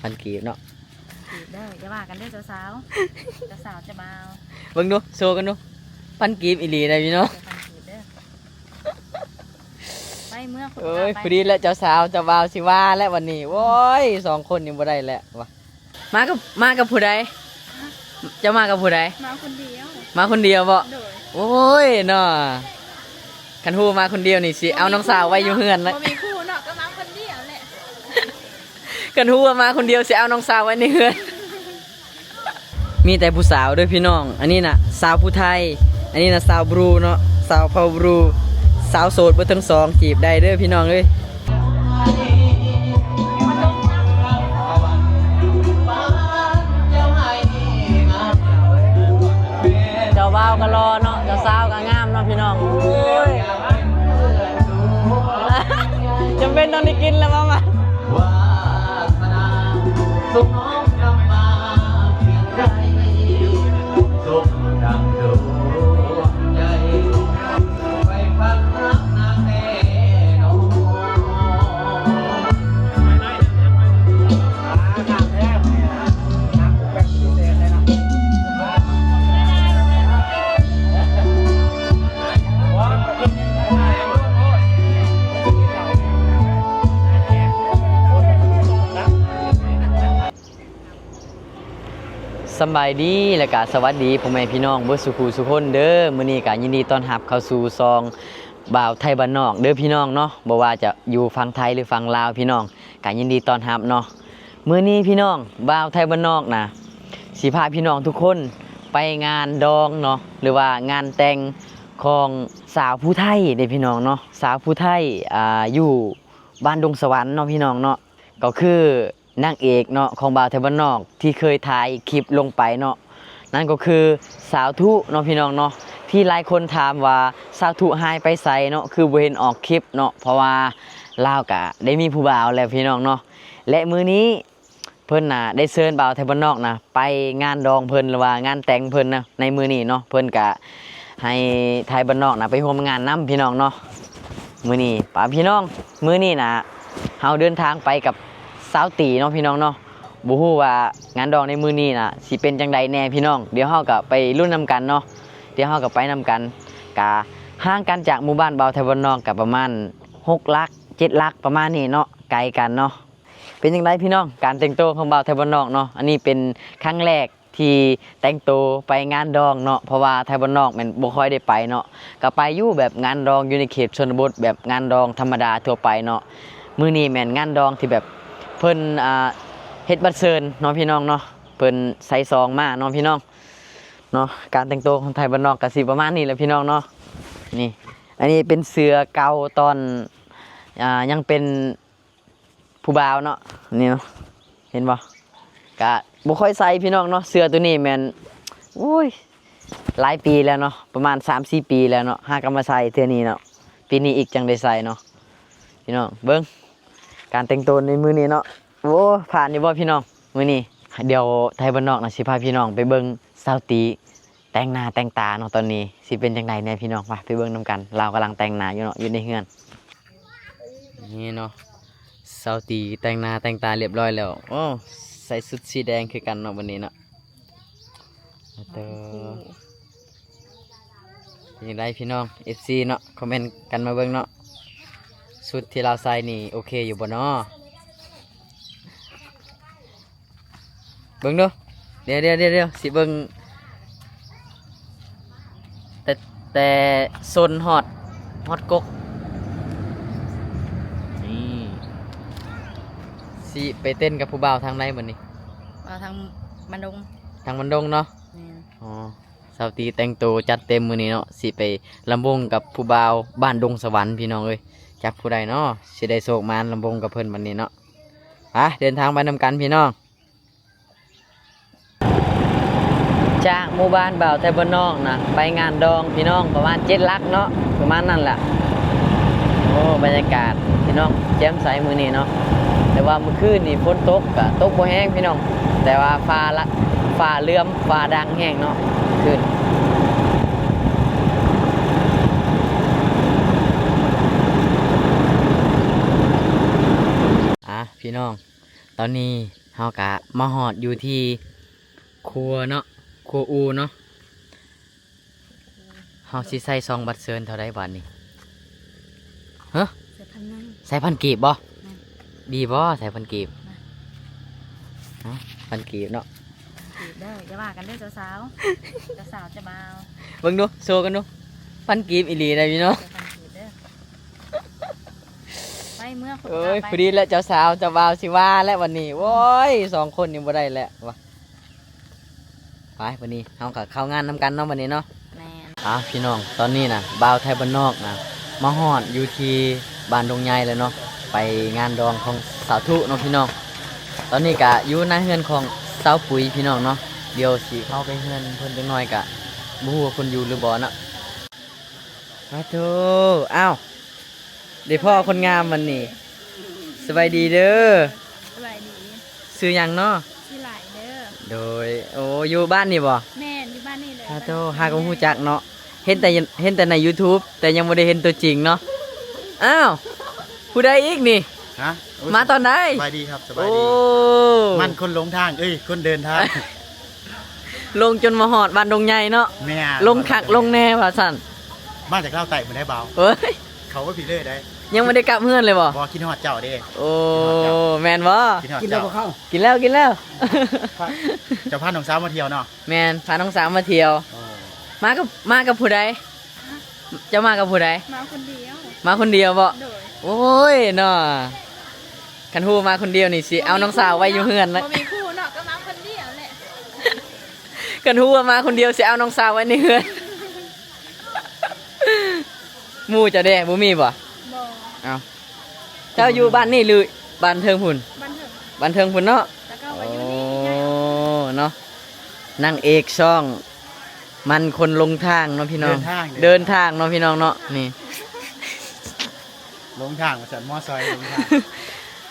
ພັນກີບເນາະ ກີບເດີ ຢ່າວ່າກັນເດີເຈົ້າສາວ ເຈົ້າສາວເຈົ້າບ່າວ ເບິ່ງດູ ໂຊກັນດູ ພັນກີບອີ່ຫຼີໄດ໋ພີ່ນ້ອງ ເດີ ພັນກີບເດີ ໄປເມືອ ໂອ້ຍ ໄປ ພໍດີແຫຼະ ເຈົ້າສາວເຈົ້າບ່າວຊິວ່າແລ້ວບັດນີ້ ໂອ້ຍ ສອງຄົນນີ້ບໍ່ໄດ້ແລ້ວວ່າ ມາກັບ ມາກັບຜູ້ໃດ? ເຈົ້າມາກັບຜູ້ໃດ? ມາຄົນດຽວ ມາຄົນດຽວບໍ? ໂດຍ ໂອ້ຍເນາະ ຄັນຮູ້ມາຄົນດຽວນີ້ຊິເອົານ້ອງສາວໄວ້ຢູ່ເຮືອນແລ້ວ ບໍ່ມີຄູ່ເນາະ ກໍມາຄົນດຽວແຫຼະ ຄັນຮູ້ວ່າມາຄົນດຽວຊິເອົານ້ອງສາວໄວ້ໃນເຮືອນ ມີແຕ່ຜູ້ສາວເດີພີ່ນ້ອງ ອັນນີ້ນະສາວຜູ້ໄທ ອັນນີ້ນະສາວບຣູເນາະ ສາວເຜົ່າບຣູ ສາວໂສດເບິດທັງສອງ ຈີບໄດ້ເດີພີ່ນ້ອງເອີຍ. ເຈົ້າບ່າວກໍຫຼໍ່ເນາະ ເຈົ້າສາວກໍງາມເນາະພີ່ນ້ອງ ໂອ້ຍ ຈຳເປັນຕ້ອງໄດ້ກິນແລ້ວບໍ່ມາ ສຳບາຍດີ ແລະກະສະຫວັດດີພໍ່ແມ່ພີ່ນ້ອງເບິດສູ່ຜູ້ສູ່ຄົນເດີ. ມື້ນີ້ກະຍິນດີຕ້ອນຮັບເຂົ້າສູ່ຊ່ອງບ່າວໄທບ້ານນອກເດີພີ່ນ້ອງເນາະ ບໍ່ວ່າຈະຢູ່ຝັ່ງໄທ ຫຼື ຝັ່ງລາວພີ່ນ້ອງ ກະຍິນດີຕ້ອນຮັບເນາະ. ມື້ນີ້ພີ່ນ້ອງ ບ່າວໄທບ້ານນອກນະ ຊິພາພີ່ນ້ອງທຸກຄົນໄປງານດອງເນາະ ຫຼືວ່າງານແຕ່ງຂອງສາວຜູ້ໄທເດ້ພີ່ນ້ອງເນາະ ສາວຜູ້ໄທ ອ່າ ຢູ່ບ້ານດົງສະຫວັນເນາະພີ່ນ້ອງເນາະ ກໍຄື ນາງເອກເນາະ ຂອງບ່າວໄທບ້ານນອກ ທີ່ເຄີຍຖ່າຍຄລິບລົງໄປເນາະ ນັ້ນກໍຄືສາວທຸເນາະພີ່ນ້ອງເນາະ ທີ່ຫຼາຍຄົນຖາມວ່າສາວທຸຫາຍໄປໃສເນາະ ຄືບໍ່ເຫັນອອກຄລິບເນາະ ເພາະວ່າລາວກະໄດ້ມີຜູ້ບ່າວແລ້ວພີ່ນ້ອງເນາະ. ແລະມື້ນີ້ເພິ່ນນະໄດ້ເຊີນບ່າວໄທບ້ານນອກນະໄປງານດອງເພິ່ນ ຫຼືວ່າງານແຕ່ງເພິ່ນນະ ໃນມື້ນີ້ເນາະ ເພິ່ນກະໃຫ້ໄທບ້ານນອກນະໄປຮ່ວມງານນຳພີ່ນ້ອງເນາະ. ມື້ນີ້ ປະພີ່ນ້ອງ ມື້ນີ້ນະ ເຮົາເດີນທາງໄປກັບສາວຕີເນາະພີ່ນ້ອງເນາະ ບໍ່ຮູ້ວ່າງານດອງໃນມື້ນີ້ນະ ຊິເປັນຈັ່ງໃດແດ່ພີ່ນ້ອງ ດຽວເຮົາກະໄປລຸ້ນນຳກັນເນາະ ດຽວເຮົາກະໄປນຳກັນ ກະຫ່າງກັນຈາກໝູ່ບ້ານບ່າວໄທບ້ານນອກກະປະມານຫົກຫຼັກເຈັດຫຼັກປະມານນີ້ເນາະ ໄກກັນເນາະ. ເປັນຈັ່ງໃດພີ່ນ້ອງ ການແຕ່ງໂຕຂອງບ່າວໄທບ້ານນອກເນາະ ອັນນີ້ເປັນຄັ້ງແລກ ທີ່ແຕ່ງໂຕໄປງານດອງເນາະ ເພາະວ່າໄທບ້ານນອກແມ່ນບໍ່ຄ່ອຍໄດ້ໄປເນາະ ກະໄປຢູ່ແບບງານດອງຢູ່ໃນເຂດຊົນນະບົດ ແບບງານດອງທຳມະດາທົ່ວໄປເນາະ. ມື້ນີ້ແມ່ນງານດອງທີ່ແບບເພິ່ນ ອ່າ ເຮັດບັດເຊີນເນາະພີ່ນ້ອງເນາະ ເພິ່ນໃສ່ຊອງມາເນາະພີ່ນ້ອງເນາະ. ການແຕ່ງໂຕຂອງໄທບ້ານນອກກະຊິປະມານນີ້ແຫຼະພີ່ນ້ອງເນາະ. ນີ້ ອັນນີ້ເປັນເສື້ອເກົ່າຕອນ ອ່າ ຍັງເປັນ ຜູ້ບ່າວເນາະ ນີ້ເນາະ ເຫັນບໍ່ ກະບໍ່ຄ່ອຍໃສ່ພີ່ນ້ອງເນາະ. ເສື້ອໂຕນີ້ແມ່ນ ໂອ້ຍ ຫຼາຍປີແລ້ວເນາະ ປະມານສາມສີ່ປີແລ້ວເນາະ ຫາກະມາໃສ່ເທື່ອນີ້ເນາະ ປີນີ້ອີກຈັ່ງໄດ້ໃສ່ເນາະ. ພີ່ນ້ອງເບິ່ງ ການແຕ່ງໂຕໃນມື້ນີ້ເນາະ ໂອ້ ຜ່ານຢູ່ບໍ່ພີ່ນ້ອງ ມື້ນີ້? ດຽວໄທບ້ານນອກນະ ຊິພາພີ່ນ້ອງໄປເບິ່ງສາວຕີ ແຕ່ງໜ້າແຕ່ງຕາເນາະ ຕອນນີ້ຊິເປັນຈັ່ງໃດແດ່ພີ່ນ້ອງ ໄປ ໄປເບິ່ງນຳກັນ ລາວກຳລັງແຕ່ງໜ້າຢູ່ເນາະ ຢູ່ໃນເຮືອນ. ນີ້ເນາະ ສາວຕີແຕ່ງໜ້າແຕ່ງຕາລຽບຮ້ອຍແລ້ວ ໂອ້ ໃສ່ຊຸດສີແດງຄືກັນເນາະ ບັດນີ້ເນາະ ເຕີ ເປັນຈັ່ງໃດພີ່ນ້ອງ ເອັຟຊີເນາະ ຄອມເມັນກັນມາເບິ່ງເນາະ ຊຸດທີ່ລາວໃສ່ນີ້ໂອເຄຢູ່ບໍ່ເນາະ? ເບິ່ງດູ ດຽວໆໆໆ ຊິເບິ່ງ ແຕ່ ແຕ່ສົ້ນຮອດ ຮອດກົກ ນີ້ ຊິໄປເຕັ້ນກັບຜູ້ບ່າວທາງໃດບັດນີ້? ບ່າວທາງບ້ານດົງ ທາງບ້ານດົງເນາະ ແມ່ນ ອໍ. ສາວຕີແຕ່ງໂຕຈັດເຕັມມື້ນີ້ເນາະ ຊິໄປລຳວົງກັບຜູ້ບ່າວບ້ານດົງສະຫວັນ ພີ່ນ້ອງເອີຍ ຈັກຜູ້ໃດເນາະ ຊິໄດ້ໂຊກໝານລຳວົງກັບເພິ່ນບັດນີ້ເນາະ. ໄປ ເດີນທາງໄປນຳກັນພີ່ນ້ອງ. ຈາກໝູ່ບ້ານບ່າວໄທບ້ານນອກນະ ໄປງານດອງພີ່ນ້ອງ ປະມານເຈັດຫຼັກເນາະ ປະມານນັ້ນແຫຼະ. ໂອ້ ບັນຍາກາດພີ່ນ້ອງ ແຈ່ມໃສມື້ນີ້ເນາະ ແຕ່ວ່າມື້ຄືນນີ້ຝົນຕົກ ກະຕົກບໍ່ແຮງພີ່ນ້ອງ ແຕ່ວ່າຟ້າລະ ຟ້າເຫຼື້ອມ ຟ້າດັງແຮງເນາະ ຄືນ. ອ່າ ພີ່ນ້ອງ ຕອນນີ້ເຮົາກະມາຮອດຢູ່ທີ່ຄົວເນາະ ຄົວອູ່ເນາະ. ເຮົາຊິໃຊ້ຊອງບັດເຊີນເທົ່າໃດບາດນີ້? ຮະ? ໃສ່ພັນໜຶ່ງ ໃສ່ພັນກີບບໍ່? ແມ່ນ. ດີບໍ່ໃສ່ພັນກີບ? ແມ່ນ. ຮະ? ພັນກີບເນາະ. ກີບເດີ ຢ່າວ່າກັນເດີເຈົ້າສາວ. ເຈົ້າສາວເຈົ້າບ່າວ ເບິ່ງດູ ໂຊກັນດູ. ພັນກີບອີ່ຫຼີໄດ໋ພີ່ນ້ອງ. ໃສ່ພັນກີບເດີ. ໄປເມືອ ໂອ້ຍ ຜູ້ດຽວ ພໍດີແຫຼະ ເຈົ້າສາວເຈົ້າບ່າວຊິວ່າແລ້ວບັດນີ້. ໂອ້ຍ ສອງຄົນນີ້ບໍ່ໄດ້ແລ້ວວ່າ. ໄປ ບັດນີ້ເຮົາກໍເຂົ້າງານນຳກັນເນາະ ບັດນີ້ເນາະ. ແມ່ນ. ອ່າ ພີ່ນ້ອງ ຕອນນີ້ນະ ບ່າວໄທບ້ານນອກນະ ມາຮອດຢູ່ທີ່ບ້ານດົງໃຫຍ່ແລ້ວເນາະ, ໄປງານດອງຂອງສາວທຸເນາະພີ່ນ້ອງ. ຕອນນີ້ກະຢູ່ໃນເຮືອນຂອງສາວປຸຍພີ່ນ້ອງເນາະ. ດຽວຊິເຂົ້າໄປເຮືອນເພິ່ນຈັກໜ້ອຍ ກະບໍ່ຮູ້ວ່າເພິ່ນຢູ່ຫຼືບໍ່ເນາະ. ປາໂທ້ ອ້າວ ໄດ້ພໍ້ຄົນງາມບັດນີ້. ສະບາຍດີເດີ. ສະບາຍດີ. ຊື່ຫຍັງເນາະ? ຊື່ຫຼາຍເດີ. ໂດຍ ໂອ້ ຢູ່ບ້ານນີ້ບໍ່? ແມ່ນ ຢູ່ບ້ານນີ້ເລີຍ. ປາໂທ້ ຫາກໍຮູ້ຈັກເນາະ, ເຫັນແຕ່ ເຫັນແຕ່ໃນຢູທູບ ແຕ່ຍັງບໍ່ໄດ້ເຫັນຕົວຈິງເນາະ. ອ້າວ ຜູ້ໃດອີກນີ້? ຮະ? ໂອ້ຍ ມາຕອນໃດ? ສະບາຍດີຄັບ ສະບາຍດີ. ໂອ້ ມັນຄົນຫຼົງທາງ ເອີຍ ຄົນເດີນທາງ. ຫຼົງຈົນມາຮອດບ້ານດົງໃຫຍ່ເນາະ. ແມ່ນ. ຫຼົງຄັກຫຼົງແນ່ວ່າຊັ້ນ. ມາຈາກລາວໃຕ້ພຸ້ນໄດ໋ບ່າວ. ເອີຍ ເຂົ້າມາພີ້ເລີຍໄດ໋. ຍັງບໍ່ໄດ້ກັບເຮືອນເລີຍບໍ່? ບໍ່ ຄິດຮອດເຈົ້າເດ້. ໂອ້ ຄິດຮອດເຈົ້າ. ແມ່ນບໍ່? ກິນແລ້ວບໍ່ເຂົ້າ? ກິນແລ້ວ ກິນແລ້ວ. ພາ ເຈົ້າພານ້ອງສາວມາທ່ຽວເນາະ? ແມ່ນ ພານ້ອງສາວມາທ່ຽວ. ໂອ້ ມາກັບ ມາກັບຜູ້ໃດ? ເຈົ້າມາກັບຜູ້ໃດ? ມາຄົນດຽວ. ມາຄົນດຽວບໍ່? ໂດຍ. ໂອ້ຍເນາະ ຄັນຮູ້ມາຄົນດຽວນີ້ຊິເອົານ້ອງສາວໄວ້ຢູ່ເຮືອນນະ. ບໍ່ມີຄູ່ເນາະ ກໍມາຄົນດຽວແຫຼະ. ຄັນຮູ້ວ່າມາຄົນດຽວຊິເອົານ້ອງສາວໄວ້ໃນເຮືອນ. ໝູ່ເຈົ້າເດ້ ບໍ່ມີບໍ່? ບໍ່. ເອົ້າ ເຈົ້າຢູ່ບ້ານນີ້ຫຼືບ້ານເທິງພຸ້ນ? ບ້ານເທິງ. ບ້ານເທິງພຸ້ນເນາະ. ແລ້ວກໍມາຢູ່ນີ້. ໂອ້ ເນາະ ນາງເອກຊ່ອງມັນຄົນຫຼົງທາງເນາະພີ່ນ້ອງ. ເດີນທາງ ເດີນທາງເນາະພີ່ນ້ອງເນາະ. ນີ້ ຫຼົງທາງວ່າຊັ້ນ ມໍຊອຍຫຼົງທາງ.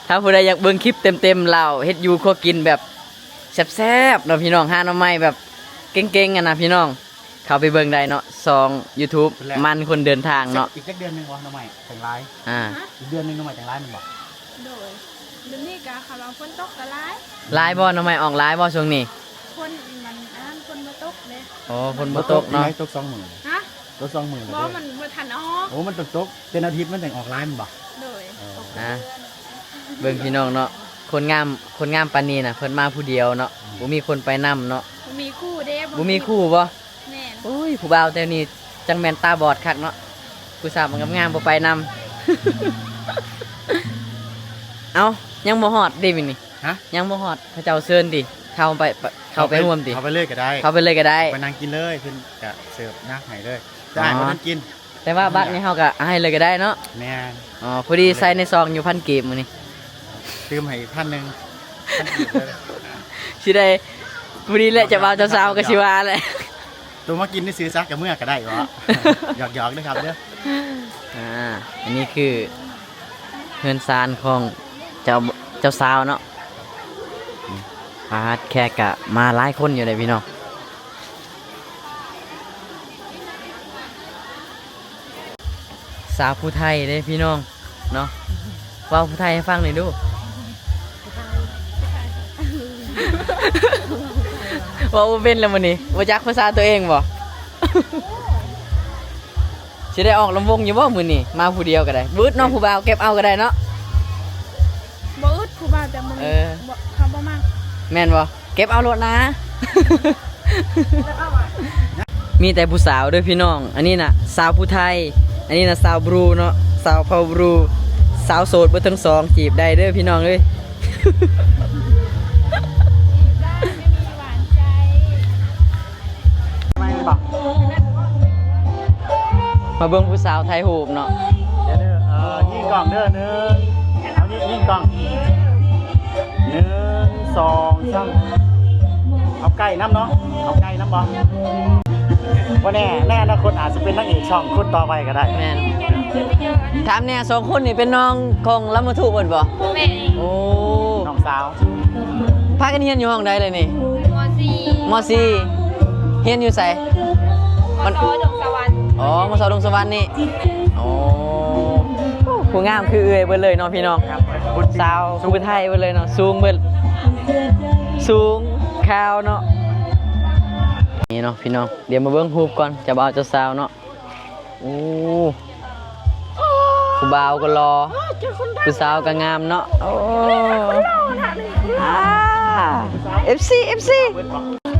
ຖ້າຜູ້ໃດຢາກເບິ່ງຄລິບເຕັມໆ ລາວເຮັດຢູ່ຄົວກິນແບບແຊບໆ ເນາະພີ່ນ້ອງ, ຫາໜໍ່ໄມ້ແບບເກັ່ງໆ ຫັ້ນນະພີ່ນ້ອງ, ເຂົ້າໄປເບິ່ງໄດ້ເນາະ ຊ່ອງຢູທູບ ມັນຄົນເດີນທາງເນາະ. ອີກຈັກເດືອນໜຶ່ງບໍ່ ໜໍ່ໄມ້ຈັ່ງຫຼາຍ? ອ່າ ອີກເດືອນໜຶ່ງໜໍ່ໄມ້ຈັ່ງຫຼາຍແມ່ນບໍ່? ໂດຍ. ດຽວນີ້ກະຄາວາຝົນຕົກກະຫຼາຍ. ຫຼາຍບໍ່ ໜໍ່ໄມ້ອອກຫຼາຍບໍ່ຊ່ວງນີ້? ຝົນມັນ ອັນນັ້ນ ຝົນບໍ່ຕົກເດ້. ອໍ ຝົນບໍ່ຕົກເນາະ. ຕົກສອງມື້. ຮະ? ຕົກສອງມື້. ບໍ່ ມັນບໍ່ທັນອອກ. ໂອ້ ມັນຕ້ອງຕົກເປັນອາທິດມັນຈັ່ງອອກຫຼາຍແມ່ນບໍ່? ໂດຍ. ອ່າ ເບິ່ງພີ່ນ້ອງເນາະ ຄົນງາມ ຄົນງາມປານນີ້ນະ ເພິ່ນມາຜູ້ດຽວເນາະ. ອືມ ບໍ່ມີຄົນໄປນຳເນາະ. ບໍ່ມີຄູ່ເດ້. ບໍ່ມີຄູ່ບໍ່? ແມ່ນ. ໂອ້ຍ ຜູ້ບ່າວແຖວນີ້ຈັ່ງແມ່ນຕາບອດຄັກເນາະ, ຜູ້ສາວງາມໆບໍ່ໄປນຳ. ເອົ້າ ຍັງບໍ່ຮອດເດ້ມື້ນີ້. ຮະ? ຍັງບໍ່ຮອດ ເຂົາເຈົ້າເຊີນຕິ? ເຂົ້າໄປ ເຂົ້າໄປຮ່ວມຕິ? ເຂົ້າໄປເລີຍກໍໄດ້. ເຂົ້າໄປເລີຍກໍໄດ້. ໄປນັ່ງກິນເລີຍ ເພິ່ນກະເສີບໜັກໃຫ້ເລີຍ. ແຕ່ອ້າຍບໍ່ທັນກິນ. ແຕ່ວ່າບັດນີ້ເຮົາກໍໃຫ້ເລີຍກໍໄດ້ເນາະ. ແມ່ນ. ອໍ ພໍດີໃສ່ໃນຊອງຢູ່ພັນກີບມື້ນີ້. ຕື່ມໃຫ້ອີກພັນໜຶ່ງ ພັນກີບເລີຍ. ຊິໄດ້ ພໍດີແຫຼະ ເຈົ້າບ່າວເຈົ້າສາວກໍຊິວ່າແຫຼະ. ໂຕມາກິນຊື່ໆ ຊະ ກະເມືອກະໄດ້ບໍ? ຫຍອກໆ ເດີຄັບເດີ. ອ່າ ອັນນີ້ຄືເຮືອນຊານຂອງເຈົ້າ ເຈົ້າສາວເນາະ. ປາດ ແຂກກະມາຫຼາຍຄົນຢູ່ເດ້ພີ່ນ້ອງ. ສາວຜູ້ໄທເດ້ພີ່ນ້ອງເນາະ, ເວົ້າຜູ້ໄທໃຫ້ຟັງໜ່ອຍດູ. ເວົ້າບໍ່ເປັນແລ້ວມື້ນີ້ ບໍ່ຈັກພາສາຕົວເອງບໍ? ຊິໄດ້ອອກລຳວົງຢູ່ບໍ່ມື້ນີ້? ມາຜູ້ດຽວກໍໄດ້. ບໍ່ອຶດເນາະ ຜູ້ບ່າວເກັບເອົາກໍໄດ້ເນາະ. ບໍ່ອຶດ ຜູ້ບ່າວ ແຕ່ມື້ນີ້ ເອີ ບໍ່ ເຂົາບໍ່ມັກ. ແມ່ນບໍ່? ເກັບເອົາໂລດນາ. ມີແຕ່ຜູ້ສາວເດີພີ່ນ້ອງ. ອັນນີ້ນະສາວຜູ້ໄທ, ອັນນີ້ນະສາວບຣູເນາະ, ສາວເຜົ່າບຣູ. ສາວໂສດເບິດທັງສອງ ຈີບໄດ້ເດີພີ່ນ້ອງເອີຍ. ມາເບິ່ງຜູ້ສາວຖ່າຍຮູບເນາະ. ເດີ ຍິງກ້ອງເດີ ໜຶ່ງ ເອົາຍິງກ້ອງ ໜຶ່ງ ສອງ ສາມ. ເອົາໄກ່ນຳເນາະ ເອົາໄກ່ນຳບໍ່? ບໍ່ແນ່ ໃນອະນາຄົດອາດຈະເປັນນາງເອກຊ່ອງຄົນຕໍ່ໄປກໍໄດ້. ແມ່ນ. ຖາມແນ່ ສອງຄົນນີ້ເປັນນ້ອງຂອງລຳມະທຸເພິ່ນບໍ່? ແມ່ນ. ໂອ້ ນ້ອງສາວ. ພາກັນຮຽນຢູ່ຫ້ອງໃດລະນີ້? ມໍສີ່ ມໍສີ່. ຮຽນຢູ່ໃສ? ມໍຊ ດົງສະຫວັນ. ອໍ ມໍຊ ດົງສະຫວັນນີ້. ໂອ້ ຜູ້ງາມຄືເອື້ອຍເບິດເລີຍເນາະພີ່ນ້ອງ. ສາວຜູ້ໄທເບິດເລີຍເນາະ ສູງເບິດ ສູງ ຂາວເນາະ. ນີ້ເນາະພີ່ນ້ອງ ດຽວມາເບິ່ງຮູບກ່ອນ ເຈົ້າບ່າວເຈົ້າສາວເນາະ. ໂອ້ ຜູ້ບ່າວກໍຫຼໍ່ ຜູ້ສາວກໍງາມເນາະ. ໂອ້ ອາ ເອັຟຊີ ເອັຟຊີ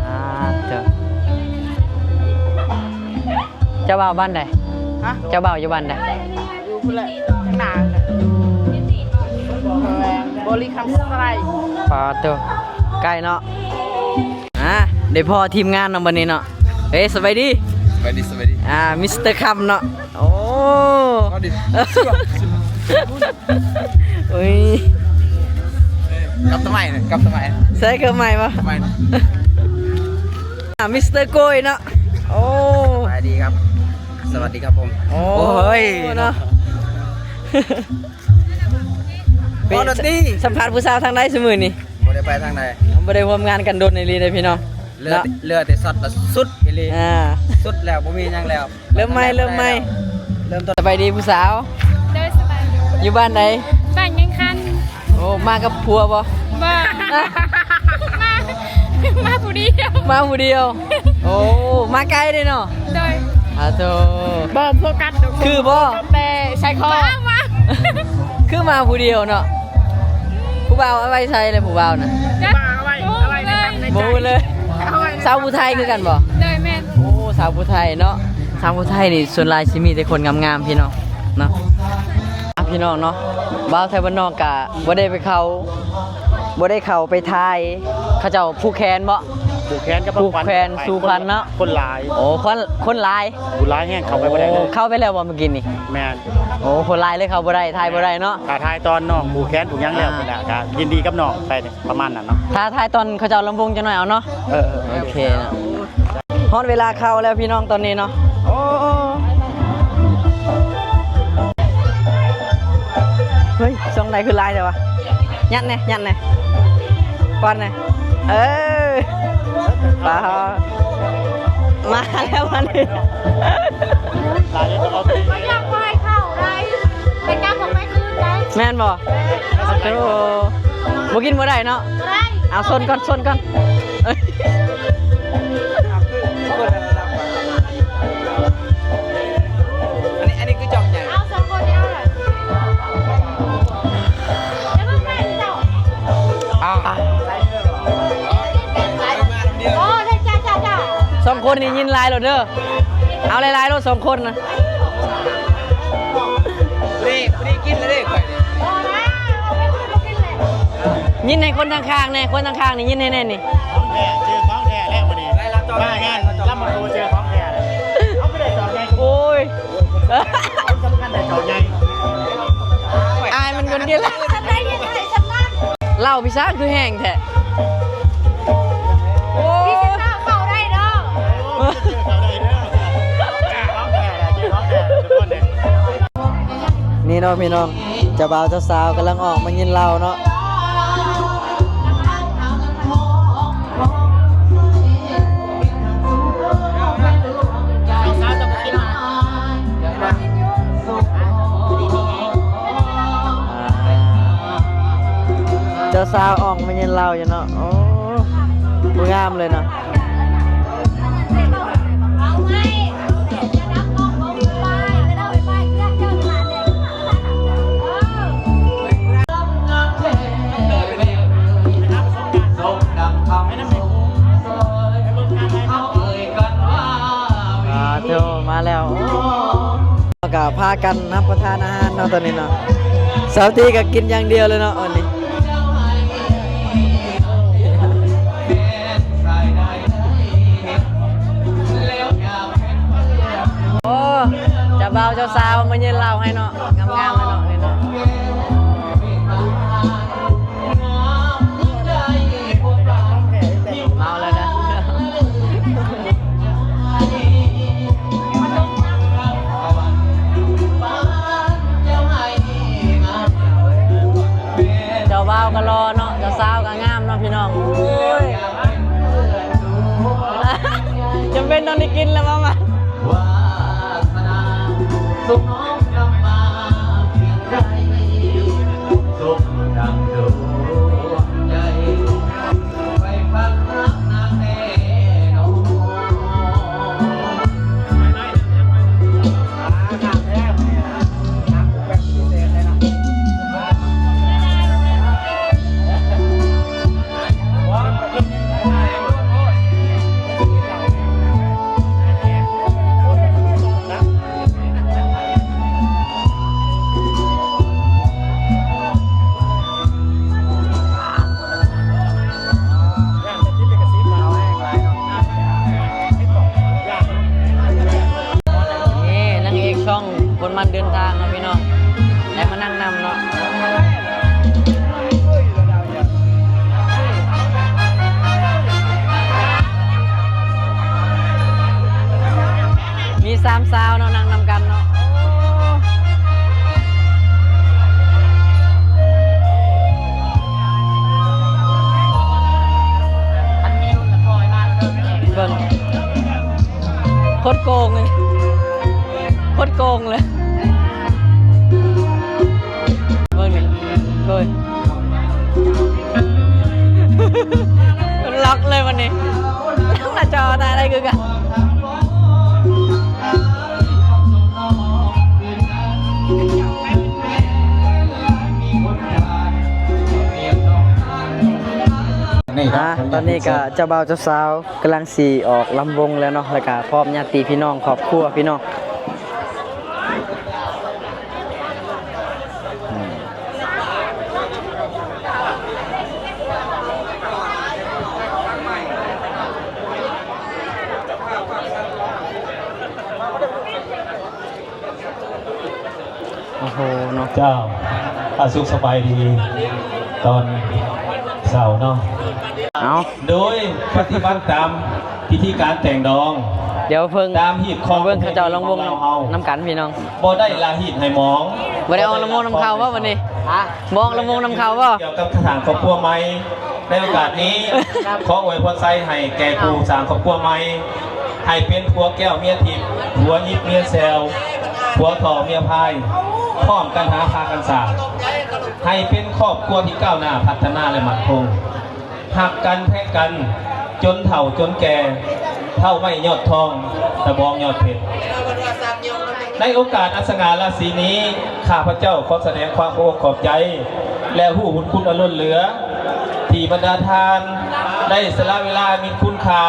ອາ ເຈົ້າ ເຈົ້າບ່າວບ້ານໃດ? ຮະ? ເຈົ້າບ່າວຢູ່ບ້ານໃດ? ຢູ່ພຸ້ນແຫຼະ ຂ້າງໜ້າ ບໍລິຄຳສະໄລ. ປາໂຕ ໃກ້ເນາະ. ອ່າ ໄດ້ພໍ້ທີມງານເນາະບັດນີ້ເນາະ. ເອີ ສະບາຍດີ ສະບາຍດີ ສະບາຍດີ. ອ່າ ມິສເຕີຄຳເນາະ. ໂອ້ ໂອ້ຍ ກັບຕະໄໝ ກັບຕະໄໝ ໃສ່ເກີບໃໝ່ບໍ່? ໃໝ່. ອ່າ ມິສເຕີໂກຍເນາະ. ໂອ້ ສະບາຍດີຄັບ ສະຫວັດດີຄັບຜົມ. ໂອ້ຍ ໂອ້ຍ ເນາະ ເປັນ ສຳພາດຜູ້ສາວທາງໃດຊຸມື້ນີ້? ບໍ່ໄດ້ໄປທາງໃດ ບໍ່ໄດ້ຮ່ວມງານກັນດົນອີ່ຫຼີເດ້ພີ່ນ້ອງ. ເຫຼືອ ເຫຼືອແຕ່ຊັອດລະສຸດອີ່ຫຼີ. ອ່າ ສຸດແລ້ວ ບໍ່ມີຫຍັງແລ້ວ. ເລີ່ມໃໝ່ ເລີ່ມໃໝ່ ເລີ່ມຕົ້ນ. ສະບາຍດີຜູ້ສາວ. ໂດຍ ສະບາຍດີ. ຢູ່ບ້ານໃດ? ບ້ານຍັງຄັນ. ໂອ້ ມາກັບຜົວບໍ່? ບໍ່ ມາ ມາຜູ້ດຽວ ມາຜູ້ດຽວ. ໂອ້ ມາໄກເດ້ເນາະ. ໂດຍ ອາໂທ ບໍ່ໂຟກັສດອກ ຄືບໍ່? ແຕ່ໃສ່ຄໍ ຄືມາຜູ້ດຽວເນາະ. ຜູ້ບ່າວເອົາໄວ້ໃສລະ ຜູ້ບ່າວນະ? ບໍ່ຮູ້ເລີຍ ສາວຜູ້ໄທຄືກັນບໍ່? ໂດຍ ແມ່ນ. ໂອ້ ສາວຜູ້ໄທເນາະ ສາວຜູ້ໄທນີ້ສ່ວນຫຼາຍຊິມີແຕ່ຄົນງາມໆ ພີ່ນ້ອງເນາະ. ອ່ະ ພີ່ນ້ອງເນາະ ບ່າວໄທບ້ານນອກກະບໍ່ໄດ້ໄປເຂົ້າ ບໍ່ໄດ້ເຂົ້າໄປຖ່າຍ ເຂົາເຈົ້າຜູກແຂນບໍ່? ຜູກແຂນກັບ ຜູກແຂນສູ່ຂວັນເນາະ. ຄົນຫຼາຍ ໂອ້ ຄົນ ຄົນຫຼາຍ ຜູ້ຫຼາຍແຮງ ເຂົ້າໄປບໍ່ໄດ້ເລີຍ. ໂອ້ ເຂົ້າໄປແລ້ວບໍ່ມື້ກີ້ນີ້? ແມ່ນ. ໂອ້ ຄົນຫຼາຍເລີຍເຂົ້າບໍ່ໄດ້ ຖ່າຍບໍ່ໄດ້ເນາະ. ຖ້າຖ່າຍຕອນນ້ອງຜູກແຂນຜູກຫຍັງແລ້ວ ອ່າ ພຸ້ນນະ ກະຍິນດີກັບນ້ອງໄປ ປະມານນັ້ນເນາະ. ຖ້າຖ່າຍຕອນເຂົາເຈົ້າລຳວົງຈັກໜ້ອຍເອົາເນາະ. ເອີ ເອີ ໂອເຄ ໂອເຄເນາະ. ຮອດເວລາເຂົ້າແລ້ວພີ່ນ້ອງຕອນນີ້ເນາະ. ໂອ້ ເຮີ້ຍ ຊ່ອງໃດຄືຫຼາຍແທ້ວະ? ຍັດແດ່ ຍັດແດ່ ປ້ອນແດ່. ເອີ ປາ ມາແລ້ວບັດນີ້. ບໍ່ຢາກໃຫ້ເຂົ້າໄດ້ ໄປກັບອອກໄປຄືນໄດ້ ແມ່ນບໍ່? ໂອ້ ບໍ່ກິນບໍ່ໄດ້ເນາະ. ບໍ່ໄດ້ ເອົາຊົນກ່ອນ ຊົນກ່ອນ. ເອີຍ ອັນນີ້ ອັນນີ້ຄືຈອກໃຫຍ່ ເອົາສອງຄົນນີ້ ເອົາເລີຍ. ອ່າ ໂອ້ ໄດ້ ຈ້າ ຈ້າ ຈ້າ. ສອງຄົນນີ້ຍິນຫຼາຍໂລດເດີ ເອົາຫຼາຍໆໂລດ ສອງຄົນນະ. ນີ້ ນີ້ກິນແລ້ວເດ້ຂ້ອຍນີ້. ຍິນໃຫ້ຄົນຂ້າງໆແດ່ ຄົນຂ້າງໆນີ້ຍິນໃຫ້ແດ່ນີ້. ຂອງແທ້ ເຈີຂອງແທ້ແລ້ວມື້ນີ້ ມາງານລຳມະໂກເຈີຂອງແທ້ແລ້ວ. ເຮົາບໍ່ໄດ້ຈອກໃຫຍ່ ໂອ້ຍ ຄົນສຳຄັນໄດ້ຈອກໃຫຍ່. ອາຍມັນຄົນດຽວລະ ເຫຼົ້າພີ່ຊ້າງຄືແຮງແທ້. ໂອ້ຍ ພຣີເຊັນເຕີເຂົ້າໄດ້ເດີ ພຣີເຊັນເຕີເຂົ້າໄດ້ເດີ. ຂອງແທ້ແຫຼະ ເຈີຂອງແທ້ທຸກຄົນເດ້. ນີ້ເນາະພີ່ນ້ອງ ເຈົ້າບ່າວເຈົ້າສາວກຳລັງອອກມາກິນເຫຼົ້າເນາະ. ເຈົ້າສາວອອກມາກິນເຫຼົ້າຢູ່ເນາະ. ໂອ້ ຜູ້ງາມເລີຍເນາະ. ອ່າ ໂທ ມາແລ້ວ ກໍພາກັນຮັບປະທານອາຫານເນາະ ຕອນນີ້ເນາະ. ສາວຕີກໍກິນຢ່າງດຽວເລີຍເນາະ ອັນນີ້. ໂອ້ ເຈົ້າບ່າວເຈົ້າສາວມາຍື່ນເຫຼົ້າໃຫ້ເນາະ ງາມໆເລີຍເນາະ ນີ້ເນາະ. ເມົາແລ້ວນະ. ເຈົ້າບ່າວກໍຫຼໍ່ເນາະ ເຈົ້າສາວກໍງາມເນາະ ພີ່ນ້ອງ. ໂອ້ຍ ຈຳເປັນຕ້ອງໄດ້ກິນແລ້ວບໍ່ມາ. ວາສະໜາ ສົ່ງນ້ອງກັບມາພຽງໃດ ສົ່ງ ລັອກເລີຍບັດນີ້ ໜ້າຈໍຕາໄດ້ຄືກັນ. ນີ້ ອ່າ ຕອນນີ້ກໍເຈົ້າບ່າວເຈົ້າສາວກຳລັງຊິອອກລຳວົງແລ້ວເນາະ ແລ້ວກໍພ້ອມຍາດຕິພີ່ນ້ອງຄອບຄົວພີ່ນ້ອງ. ໂອ້ໂຫເນາະ ເຈົ້າ ອາ ສຸກສະບາຍດີຕອນເຊົ້າເນາະ. ເອົາ ໂດຍປະຕິບັດຕາມພິທີການແຕ່ງດອງ ດຽວເບິ່ງ ຕາມຮີດຄອງ ເບິ່ງເຂົາເຈົ້າລຳວົງນຳກັນພີ່ນ້ອງ. ບໍ່ໄດ້ລະຮີດໃຫ້ໝອງ ບໍ່ໄດ້ອອກລຳວົງນຳເຂົາບໍ່ບັດນີ້? ຮະ? ບໍ່ອອກລຳວົງນຳເຂົາບໍ່? ກ່ຽວກັບການສ້າງຄອບຄົວໃໝ່ ໃນໂອກາດນີ້ ຂໍອວຍພອນໄຊໃຫ້ແກ່ຜູ້ສ້າງຄອບຄົວໃໝ່ ໃຫ້ເປັນຜົວແກ້ວເມຍທິບ ຜົວຍິບເມຍແຊວ ຜົວທໍ່ເມຍພາຍ ພ້ອມກັນຫາພາກັນສ້າງ ໃຫ້ເປັນຄອບຄົວທີ່ກ້າວໜ້າພັດທະນາ ແລະ ໝັ້ນຄົງ ຮັກກັນແພງກັນ ຈົນເຖົ້າຈົນແກ່ ເທົ້າໄມ້ຍອດທອງ ຕະບອງຍອດເພັດ. ໃນໂອກາດອັນສະຫງ່າລາສີນີ້ ຂ້າພະເຈົ້າຂໍສະແດງຄວາມຂອບອົກຂອບໃຈ ແລະ ຮູ້ບຸນຄຸນອັນລົ້ນເຫຼືອ ທີ່ບັນດາທ່ານໄດ້ສະຫຼະເວລາອັນມີຄຸນຄ່າ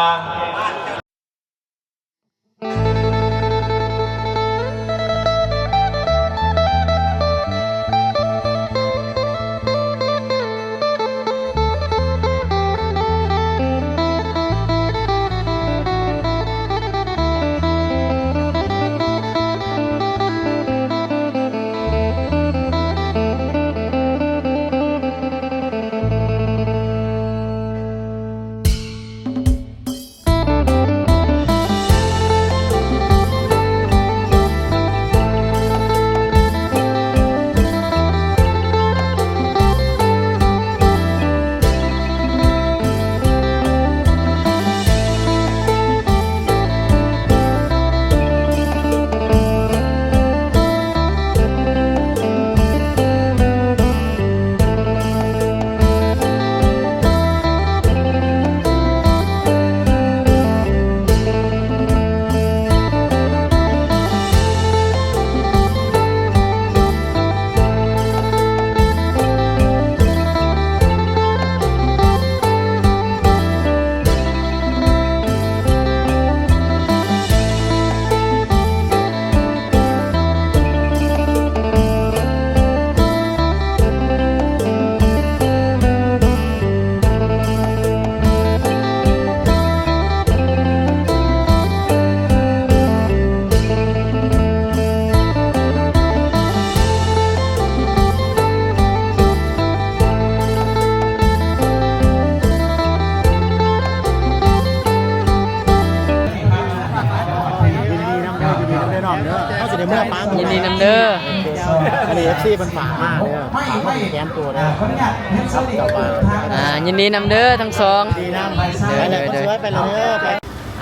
ຍິນດີນຳເດີ ຍິນດີນຳເດີ. ອັນນີ້ ເອັຟຊີ ເພິ່ນຝາກມາເດີ ຝາກມາແກມໂຕເດີ. ອ່າ ຍິນດີນຳເດີທັງສອງ ດີນຳ. ເດີ ເດີ ເດີ ໄປແລ້ວເດີ ໄປ.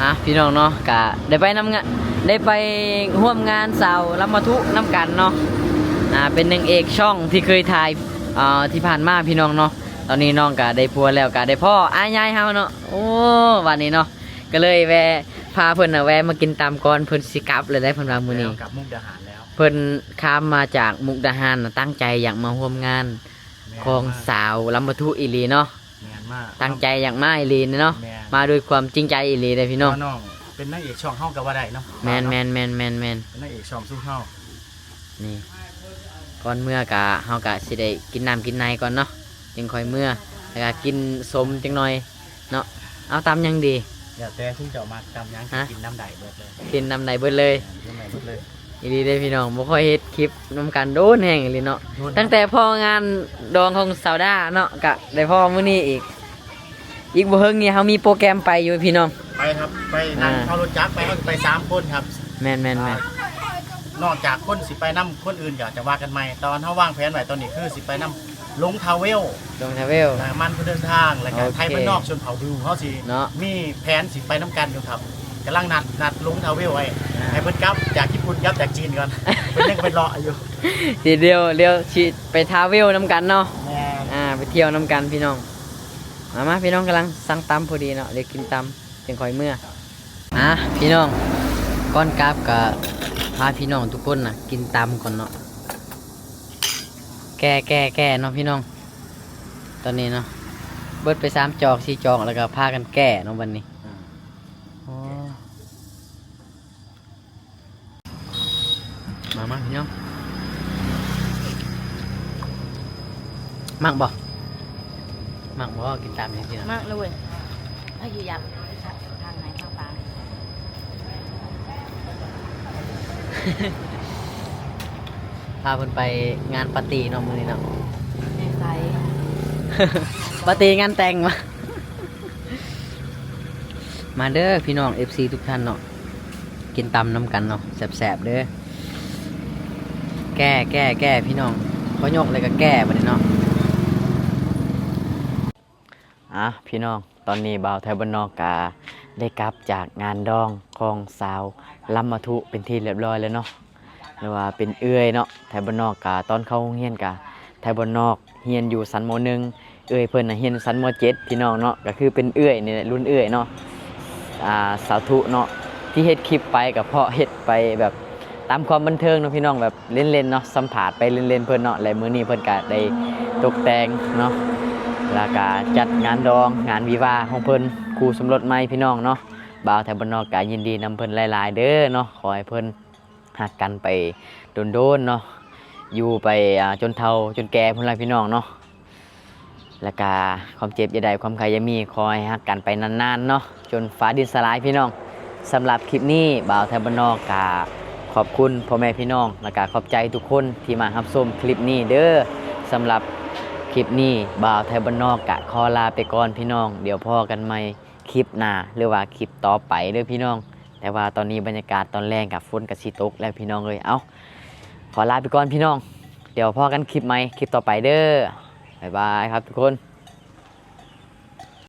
ອ່າ ພີ່ນ້ອງເນາະ ກະໄດ້ໄປນຳງານ ໄດ້ໄປຮ່ວມງານສາວລຳມະທຸນຳກັນເນາະ. ອ່າ ເປັນນາງເອກຊ່ອງທີ່ເຄີຍຖ່າຍ ອ່າ ທີ່ຜ່ານມາ ພີ່ນ້ອງເນາະ. ຕອນນີ້ນ້ອງກະໄດ້ຜົວແລ້ວ ກະໄດ້ພໍ້ອ້າຍໃຫຍ່ເຮົາເນາະ. ໂອ້ ບາດນີ້ເນາະ ກະເລີຍແວ່ ພາເພິ່ນນະແວ່ມາກິນຕຳກ່ອນ ເພິ່ນຊິກັບແລ້ວໄດ໋ ເພິ່ນວ່າມື້ນີ້ ແລ້ວກັບມຸກດາຫານແລ້ວ. ເພິ່ນຂ້າມມາຈາກມຸກດາຫານນະ ຕັ້ງໃຈຢາກມາຮ່ວມງານ ແມ່ນ ຂອງ ມາ ສາວລຳມະທຸອີ່ຫຼີເນາະ. ແມ່ນ ມາ ຕັ້ງໃຈຢາກມາອີ່ຫຼີເນາະ. ແມ່ນ ມາດ້ວຍຄວາມຈິງໃຈອີ່ຫຼີເດ້ພີ່ນ້ອງ. ວ່ານ້ອງເປັນນາງເອກຊ່ອງເຮົາກໍວ່າໄດ້ເນາະ. ແມ່ນ ເນາະ ແມ່ນ ແມ່ນ ແມ່ນ ແມ່ນ ເປັນນາງເອກຊ່ອງຊຸມເຮົາ. ນີ້ ກ່ອນເມືອກະ ເຮົາກະຊິໄດ້ກິນນ້ຳກິນໃນກ່ອນເນາະ ຈຶ່ງຄ່ອຍເມືອ ແລ້ວກະກິນສົ້ມຈັກໜ່ອຍເນາະ. ເອົາ ຕຳຫຍັງດີ? ແລ້ວແຕ່ຊຸມເຈົ້າມັກຕຳຫຍັງ ຮະ? ກິນນຳໄດ້ເບິດເລີຍ ກິນນຳໄດ້ເບິດເລີຍ. ກິນນຳໄດ້ເບິດເລີຍ. ອີ່ຫຼີເດ້ພີ່ນ້ອງ ບໍ່ຄ່ອຍເຮັດຄລິບນຳກັນ ໂດນແຮງອີ່ຫຼີເນາະ. ໂດນ ຕັ້ງແຕ່ພໍ້ງານດອງຂອງສາວດາເນາະ ກະໄດ້ພໍ້ມື້ນີ້ອີກ. ອີກບໍ່ເຫິງນີ້ເຮົາມີໂປຣແກຣມໄປຢູ່ພີ່ນ້ອງ. ໄປຄັບ ໄປນັ່ງ ອ່າ ເອົາລົດຈັກໄປ ເຮົາໄປສາມຄົນຄັບ. ແມ່ນໆໆ. ອ່າ ນອກຈາກຄົນຊິໄປນຳຄົນອື່ນກໍຈະວ່າກັນໃໝ່ ແຕ່ວ່າເຮົາວາງແຜນໄວ້ຕອນນີ້ຄືຊິໄປນຳຫຼົງທາເວວ ຫຼົງທາເວວ ອ່າ ມັນຜູ້ເດີນທາງ ແລ້ວກໍ ໂອເຄ ໄທບ້ານນອກຊົນເຜົ່າບຣູເຮົາຊິ ເນາະ ມີແຜນຊິໄປນຳກັນຢູ່ຄັບ. ກຳລັງນັດ ນັດຫຼົງທາເວວໄວ້ ອ່າ ໃຫ້ເພິ່ນກັບຈາກຍີ່ປຸ່ນ ກັບຈາກຈີນກ່ອນ ເພິ່ນຍັງໄປເລາະຢູ່. ຊິ ດຽວ ດຽວຊິໄປທາເວວນຳກັນເນາະ. ແມ່ນ ອ່າ ໄປ ທ່ຽວນຳກັນພີ່ນ້ອງ. ມາໆ ພີ່ນ້ອງກຳລັງສັ່ງຕຳພໍດີເນາະ ເລີຍກິນຕຳຈຶ່ງຄ່ອຍເມືອ. ອ່າ ພີ່ນ້ອງ ກ່ອນກັບກະພາພີ່ນ້ອງທຸກຄົນນະກິນຕຳກ່ອນເນາະ. ແກ່ໆໆເນາະພີ່ນ້ອງ ຕອນນີ້ເນາະ ເບິດໄປສາມຈອກສີ່ຈອກ ແລ້ວກະພາກັນແກ່ເນາະບັດນີ້. ໂອ້ ມາໆ ພີ່ນ້ອງ ມັກບໍ່? ມັກບໍ່? ກິນຕຳຫຍັງຊີ້ນະ? ມັກເລີຍ ໃຜຊິຢາກທາງໄຫນທາງປາ ພາເພິ່ນໄປງານປາຕີ້ເນາະ ມື້ນີ້ເນາະ. ໃສ? ປາຕີ້ງານແຕ່ງ. ມາເດີພີ່ນ້ອງ ເອັຟຊີ ທຸກທ່ານເນາະ ກິນຕຳນຳກັນເນາະ ແຊບໆເດີ. ແກ່ໆໆ ພີ່ນ້ອງ ພໍຍົກແລ້ວກະແກ່ບັດນີ້ເນາະ. ອ່າ ພີ່ນ້ອງ ຕອນນີ້ບ່າວໄທບ້ານນອກກະໄດ້ກັບຈາກງານດອງຂອງສາວລຳມະທຸເປັນທີ່ລຽບຮ້ອຍແລ້ວເນາະ ຫຼືວ່າເປັນເອື້ອຍເນາະ. ໄທບ້ານນອກກະຕອນເຂົ້າໂຮງຮຽນກະ ໄທບ້ານນອກຮຽນຢູ່ຊັ້ນ ມໍໜຶ່ງ ເອື້ອຍເພິ່ນນະຮຽນຊັ້ນ ມໍເຈັດ ພີ່ນ້ອງເນາະ ກະຄືເປັນເອື້ອຍນີ້ແຫຼະ ລຸ້ນເອື້ອຍເນາະ. ອ່າ ສາວທຸເນາະ ທີ່ເຮັດຄລິບໄປກະເພາະເຮັດໄປແບບຕາມຄວາມບັນເທີງເນາະ ພີ່ນ້ອງ ແບບ ເລ່ນໆເນາະ ສຳພາດໄປເລ່ນໆເພິ່ນເນາະ ແລະມື້ນີ້ເພິ່ນກະໄດ້ຕົກແຕ່ງເນາະ ແລ້ວກະຈັດງານດອງ ງານວິວາຂອງເພິ່ນ ຄູ່ສົມລົດໃໝ່ ພີ່ນ້ອງເນາະ. ບ່າວໄທບ້ານນອກກະຍິນດີນຳເພິ່ນຫຼາຍໆເດີເນາະ ຂໍໃຫ້ເພິ່ນຮັກກັນໄປດົນໆເນາະ ຢູ່ໄປ ອ່າ ຈົນເຖົ້າຈົນແກ່ພຸ້ນລະ ພີ່ນ້ອງເນາະ. ແລ້ວກະຄວາມເຈັບຢ່າໄດ້ ຄວາມໄຂ້ຢ່າມີ ຂໍໃຫ້ຮັກກັນໄປນານໆເນາະ ຈົນຟ້າດິນສະລາຍ ພີ່ນ້ອງ. ສຳລັບຄລິບນີ້ ບ່າວໄທບ້ານນອກກະຂອບຄຸນພໍ່ແມ່ພີ່ນ້ອງ ແລ້ວກະຂອບໃຈທຸກຄົນທີ່ມາຮັບຊົມຄລິບນີ້ເດີ. ສຳລັບຄລິບນີ້ ບ່າວໄທບ້ານນອກກະຂໍລາໄປກ່ອນ ພີ່ນ້ອງ ດຽວພໍ້ກັນໃໝ່ຄລິບໜ້າ ຫຼືວ່າຄລິບຕໍ່ໄປເດີ ພີ່ນ້ອງ. ແຕ່ວ່າຕອນນີ້ບັນຍາກາດຕອນແລງກະຝົນກະຊິຕົກແລ້ວ ພີ່ນ້ອງເອີຍ. ເອົ້າ ຂໍລາໄປກ່ອນ ພີ່ນ້ອງ ດຽວພໍ້ກັນຄລິບໃໝ່ ຄລິບຕໍ່ໄປເດີ. ບາຍບາຍຄັບທຸກຄົນ.